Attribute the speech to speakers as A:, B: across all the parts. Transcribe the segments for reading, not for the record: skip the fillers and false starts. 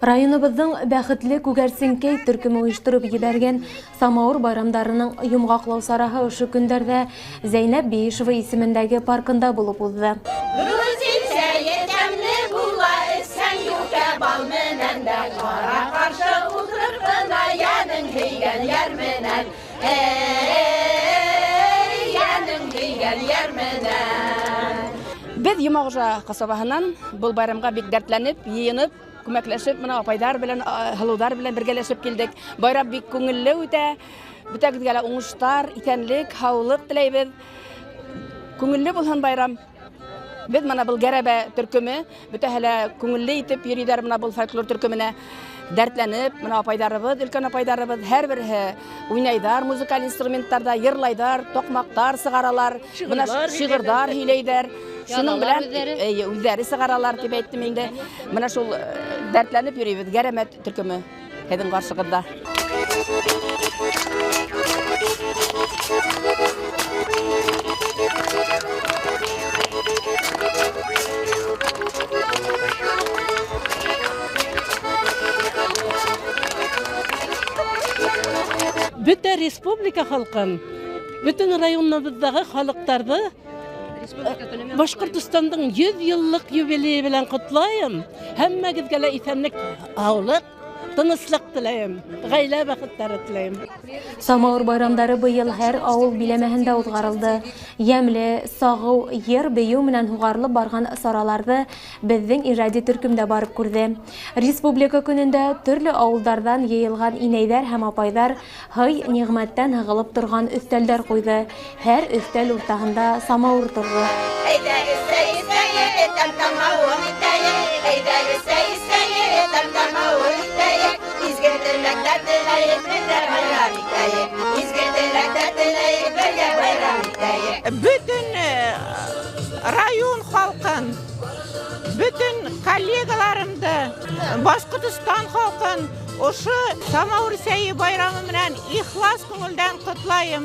A: Районыбыҙҙың Бәхетле Күгәрсенкәй төркөмө ойоштороп ебәргән самауыр байрамдарының йомғаҡлау сараһы ошо көндәрҙә Зәйнәб Биишева исемендәге паркында булып уҙҙы.
B: Грузин сәйе тәмле була, эсһәң юкә бал менән дә, ҡара ҡаршы ултырып ҡына йәнең һөйгән йәр менән. Эй, йәнең һөйгән йәр менән.
C: Беҙ Йомағужа ҡасабаһынан был байрамға бик дәртләнеп, йыйынып, күмәкләшеп, мына апайҙар белән, һылыуҙар белән бергәләшеп килдек. Байрам бик күңелле үтә. Бөтәгеҙгә лә уңыштар, иҫәнлек, һаулыҡ теләйбеҙ. Күңелле булһын байрам. Беҙ мына был гәрәбә төркөмө, бөтәһе лә күңелле итеп йөрөйҙәр мына был фольклор төркөмөнә. Дәртләнеп, мына апайҙарыбыҙ, өлкән апайҙарыбыҙ һәр береһе уйнайҙар музыкаль инструменттарҙа, йырлайҙар, тоҡмаҡтар сығаралар, бына шиғырҙар һөйләйҙәр. Шуның белән, эйе, үҙҙәре сығаралар тип әйттем инде. Мына шул дәртләнеп йөрөйбөҙ, гәрәмә төркөмө һеҙҙең ҡаршығыҙҙа.
D: Бөтә республика халҡын, бөтөн районыбыҙҙағы халыҡтарҙы Башҡортостандың 100 йыллыҡ юбилейы белән ҡотлайым. Һәммәгеҙгә лә иҫәнлек, һаулыҡ, тыныслыҡ теләйем, ғаилә бәхеттәре теләйем.
A: Самауыр байрамдары быйыл һәр ауыл биләмәһендә уҙғарылды. Йәмле, сағыу, йыр бейеү менән һуғарылып барған сараларҙы беҙҙең ижади төркөмдә барып күрҙе. Республика көнөндә төрлө ауылдарҙан йыйылған инәйҙәр һәм апайҙар һый ниғмәттән һығылып торған өҫтәлдәр ҡуйҙы. Һәр өҫтәл уртаһында самауыр торҙо.
B: Әйҙәгеҙ, сәй эсәйек, тәм-тәмауыр итәйек. Әйҙәгеҙ, сәй эсәйек, тәм-тәмауыр итәйек. Изге теләктәр теләйек, бергә байрам итәйек. Изге теләктәр теләйек, бергә байрам итәйек.
E: Бөтөн район халҡын, бөтөн коллегаларымды, Башҡортостан халҡын ошо самауыр сәйе байрамы менән ихлас күңелдән ҡотлайым.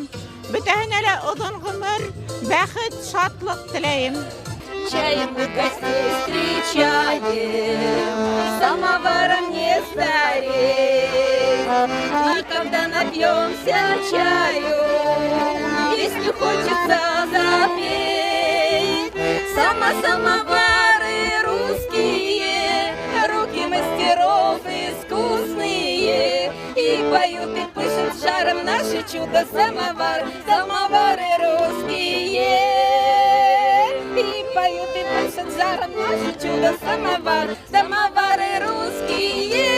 E: Бөтәһенә лә оҙон ғүмер, бәхет, шатлыҡ теләйем.
B: Чаем мы гостей встречаем, самоваром не стареть. И когда напьемся чаю, песню хочется запеть. Самовары русские, руки мастеров искусные. И поют, и пышут жаром наши чудо-самовары, самовары русские. И поют, и пышут жаром наши чудо-самовары, самовары русские.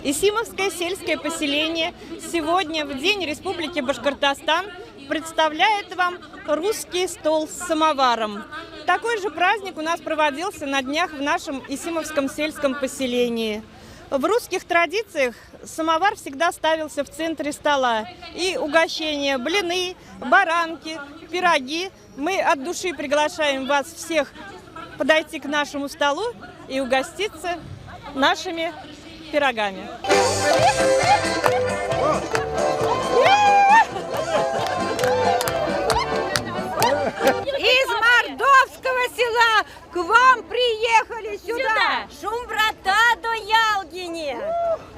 F: Исимовское сельское поселение сегодня, в День Республики Башкортостан, представляет вам русский стол с самоваром. Такой же праздник у нас проводился на днях в нашем Исимовском сельском поселении. В русских традициях самовар всегда ставился в центре стола. И угощения, блины, баранки, пироги. Мы от души приглашаем вас всех подойти к нашему столу и угоститься нашими пирогами.
G: Из мордовского села к вам приехали сюда.
H: Сюда. Шумбрата до Ялгине.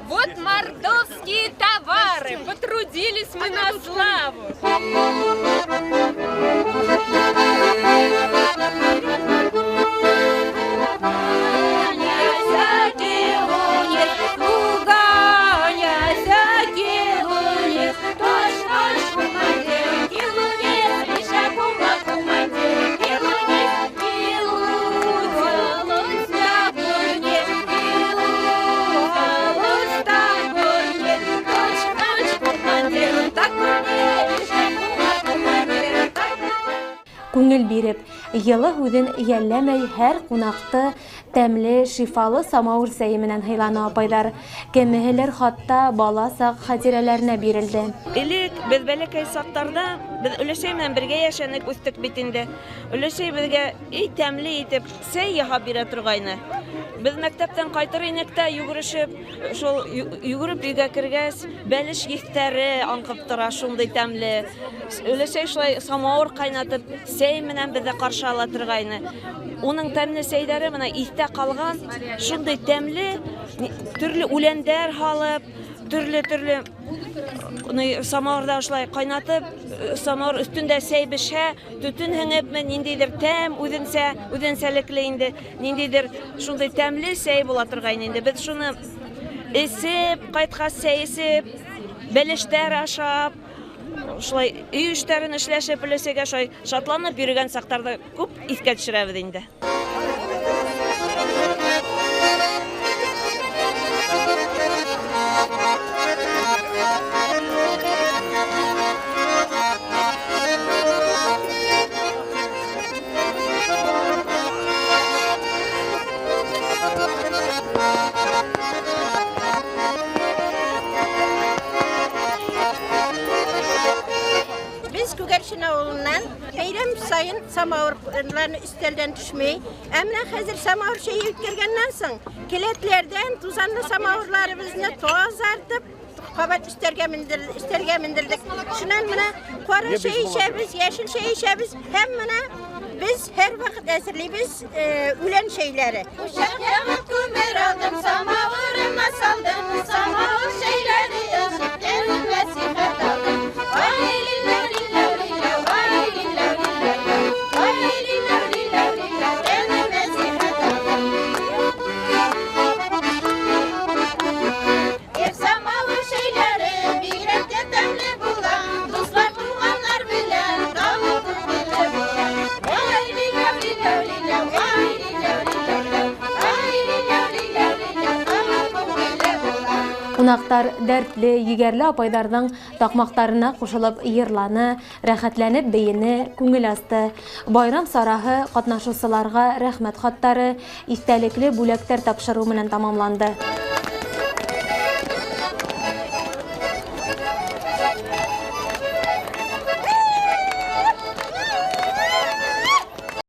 I: Вот мордовские товары. Потрудились мы на славу.
A: Күңел биреп, йылы һүҙен йәлләмәй һәр ҡунаҡты тәмле, шифалы самауыр сәйе менән һыйланы апайҙар. Кемеһелер хатта бала саҡ хәтирәләренә бирелде.
J: Элек беҙ бәләкәй саҡтарҙа беҙ өләсәй менән бергә йәшәнек, үҫтек бит инде. Өләсәй беҙгә эй тәмле итеп сәй яһап бирә торғайны. Беҙ мәктәптән ҡайтыр инек тә йүгерешеп, шул йүгереп өйгә кергәс, бәлеш еҫтәре аңҡып тора, шундай тәмле. Өләсәй шулай самауыр ҡайнатып, сәй менән беҙҙе ҡаршы ала торғайны. Уның тәмле сәйҙәре мына иҫтә ҡалған, шундай тәмле, төрлө үләндәр һалып, төрлө-төрлө самауырҙа ошолай ҡайнатып, самауыр өҫтөндә сәй бешһә, төтөн һеңепме, ниндәйҙер тәм үҙенсә, үҙенсәлекле инде, ниндәйҙер шундай тәмле сәй була торғайны инде. Беҙ шуны эсеп, ҡайтҡас сәй эсеп, бәлештәр ашап, шулай өй эштәрен эшләшеп, өләсәйгә шулай шатланып йөрөгән саҡтарҙы күп иҫкә төшөрәбеҙ инде.
E: Без Күгәрчен авылыннан бәйрәм сайын самауырларны өстәлдән төшмәй. Ә менә хәзер самауыр чәйе үткәргәннән соң, келәтләрдән тузанлы самауырларыбызны тазартып, ҡабат өстәлгә мендердек. Шунан менә ҡара чәй эчәбеҙ, йәшел чәй эчәбеҙ һәм менә беҙ һәр ваҡыт әҙерләйбеҙ үлән чәйләре.
B: Учак ягып күмер алдым, самауырыма салдым, самауыр чәйләре эчеп, тәнем нәсихәт алдым. Ай, лилләү, лилләү, лилләү, ай, лилләү, лилләү, ай, лилләү, лилләү, лилләү, тәнем нәсихәт алдым. Эх, самауыр чәйләре бигерәк тә тәмле була, дуҫлар, туғаннар белән табыу күңелле була. Ай, лилләү, лилләү, лилләү, ай, лилләү, лилләү, ай, лилләү, лилләү, лилләү, табыу күңелле була.
A: Ҡунаҡтар дәртле, егәрле апайҙарҙың таҡмаҡтарына ҡушылып йырланы, рәхәтләнеп бейене, күңел асты. Байрам сараһы ҡатнашыусыларға рәхмәт хаттары, иҫтәлекле бүләктәр тапшырыу менән тамамланды.